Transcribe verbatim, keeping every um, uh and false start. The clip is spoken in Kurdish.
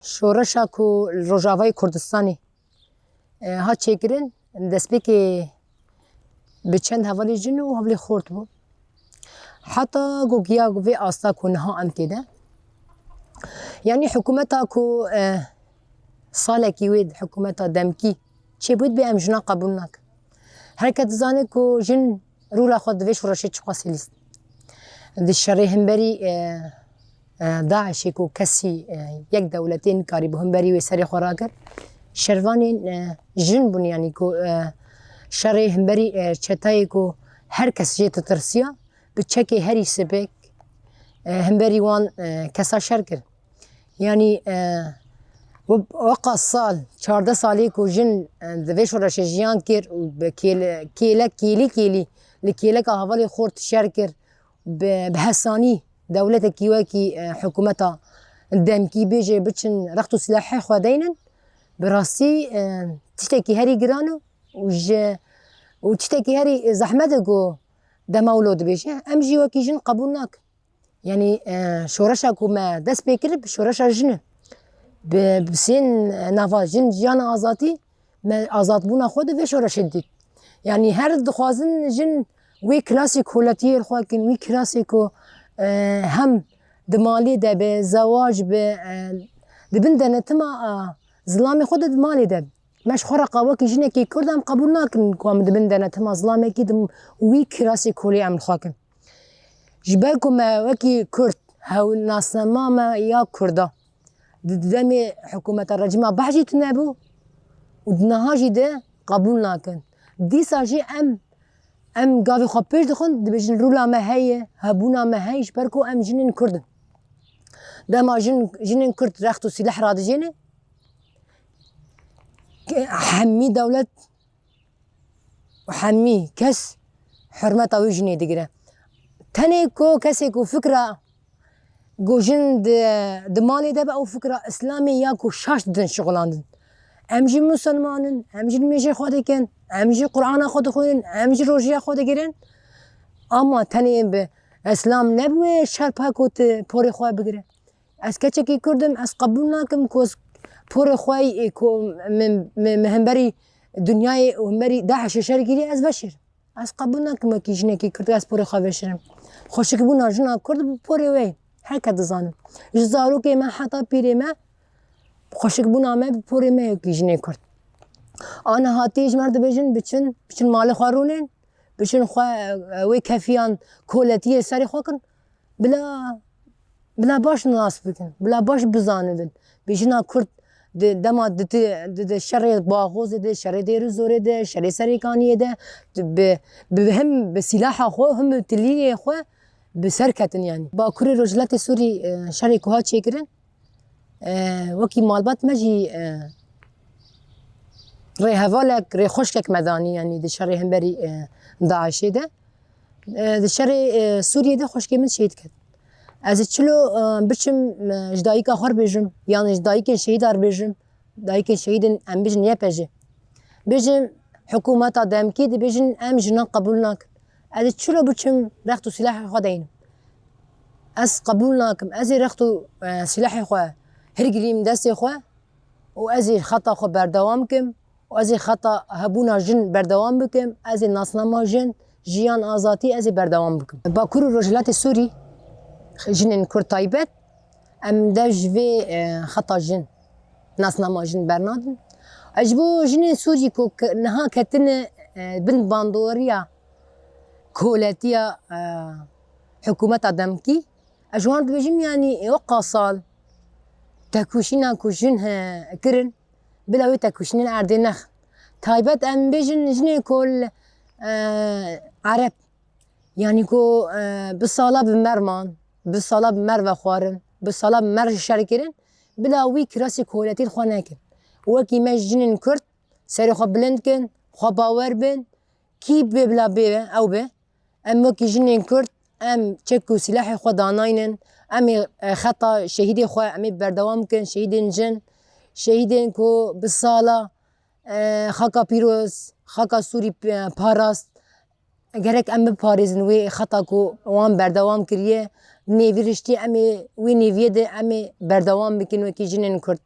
Şoreşa ku li Rojavayê Kurdistanê, e, hat çêkirin, destpêkê bi çend hevalê jin û hevalê xort bû. Heta ku giya vê asta ku niha em tê de. Yanî hikûmeta ku, e, salekî wê hikûmeta demkî çêbû dibê em jina qebûl nakin. Her kes dizane ku jin rola xwe di vê şoreşê çiqas hêlîst. Di şerê hemberî, e, e, DAIŞê ku kesî, e, yek dewletê nikarîbû hemberî wê serê xwe rakir. Şervanên, e, jin bûn, yanî ku, e, şerê hemberî, e, çetayê ku her kes jê ditirsiya, bi çekê herî sipek, e, hemberî wan, e, kesa şer kir. Yanî, e, we-, weqa sal, çardeh salê ku jin, e, di vê şoreşê jiyan kir û bi kêle-, kêlek, kêlî kêlî li kêleka hevalê xort şer kir, bi, bi hesanî dewletekî wekî, e, hikûmeta demkî bêje biçin rext û silahê xwe deynin, bi rastî, e, tiştekî herî giran û ji, û tiştekî herî zehmet e ku dema wilo dibêje. Em jî wekî jin qebûl nakin. Yanî, e, şoreşa ku me dest pê kir, bi şoreşa jin e. Bi, bi sên nava jin, jiyan, azatî, me azadbûna xwe di vê şoreşê dît. Yanî her dixwazin jin wê kilasê koletiyê li xwe kin, wî kilasê ku, e, hem di malê de be, zewac be, e, di bin denetima, e, zilamê xwe de di malê de be. Me ji xwe re qa wekî jinekî Kurd em qebûl nakin ku em di bin denetima zilamekî di wî kirasê kolê em li xwe kin. Ji ber ku me wekî Kurd hew nasnama me ya Kurda di demê hikûmeta rejîma Baş jî tune bû û di niha jî de qebûl nakin. Dîsa jî em, em gavê xwe pêş dixin, dibêjin rûla me heye, hebûna me heye, ji ber ku em jinên Kurd in. Dema jin, jinên Kurd rext û sîleh radijêne, hemî dewlet û hemî kes hurmeta wî jinê digire. Tenê ku kesê ku fikra ku jin di, di malê de be, ew fikra Îslamê ya ku şaş didin şixulandin. Em jî misilman in, em jî nimêjê xwe dikin, em jî Qur'ana xwe dixwînin, em jî rojiya xwe digirin. Ama tenê bi Îslam ne bi wê şerpa ku tu porê xwe bigire. Ez keçekî Kurd im, ez qebûl nakim ku ez porê xwe yê ku min, min, min hemberî dinyayê û hemberî DAIŞê şer kirî, ez veşêrim. Ez qebûl nakim wekî jinekî Kurd ez porê xwe veşêrim. Xweşikbûna jina Kurd bi porê wê ye. Her kes dizane. Ji zarokê me heta pîrê me, xweşikbûna me bi porê me ye wekî jinê Kurd. Aniha tê ji me re dibêjin biçin, biçin malê xwe rûnên, biçin xwe, e, wê kefiyan koletiyê serê xwe kin. Bila, bila baş nas bikin, bila baş bizanibin. Bi jina Kurd di dema di, di, di, di şerê Baxozê de, şerê Dêr û Zorê de, şerê Serêkaniyê de, di, bi, bi, hem bi sîlaha xwe, hem bi tilîyê xwe bi ser ketin yanî. Bakurê Rojhilatê Sûrî, e, şerê ku hat çêkirin, e, wekî malbat me jî, e, rêhevalek, rêxweşkek me danî, yanî di şerê hemberî, e, DAIŞê de. E, di şerê, e, Sûriyê de xweşkê min şehîd ket. Ez ê çilo, e, biçim, e, ji dayika xwe re bêjim, yan ji dayikên şehîdan re bêjim, dayikên şehîdên em bêjin Y P J. Bêjim, hikûmeta demkî dibêjin em jinan qebûl nakin. Ez ê çilo biçim rext û sîlahê xwe deynim. Ez qebûl nakim. Ez ê rext û, e, sîlahê xwe hilgirîm destê xwe û ez ê xeta xwe berdewam kim. û ez ê xeta hebûna jin berdewam bikim, ez ê nasnama jin, jiyan, azatî ez ê berdewam bikim. Bakur û Rojhilatê Sûrî, jinên Kurd taybet, em dev ji vê, e, xeta jin, nasnama jin bernadin. E, ji bo jinên Sûrî ku ke-, niha ketine, e, bin bandoriya koletiya, e, hikûmeta demkî, ez ji wan dibêjim, yanî, e, weka sal tekoşîna ku jin, e, kirin, bila wê tekoşînên erdê nex. Taybet em bêjin jinê ku li, e, Ereb, yanî ku, e, bi sala bi mer man, bi sala bi mer vexwarin, bi sala bi mer şer kirin, bila wî kirasê koletî li xwe nekin. Wekî me jinên Kurd serê xwe bilind kin, xwe bawer bin, kî bê bila bê ew be. Em wekî jinên Kurd, em çek û sîlahê xwe danaynin. Em ê, e, xeta şehîdê xwe, em ê berdewam bikin. Şehîdên jin, şehîdên ku bi sala, e, xaka pîroz, xaka Sûrî, e, parast. Gerek em biparêzin wê xeta ku wan berdewam kiriye. Nêvî riştî em ê wê nêviyê de em ê berdewam bikin wekî jinên Kurd.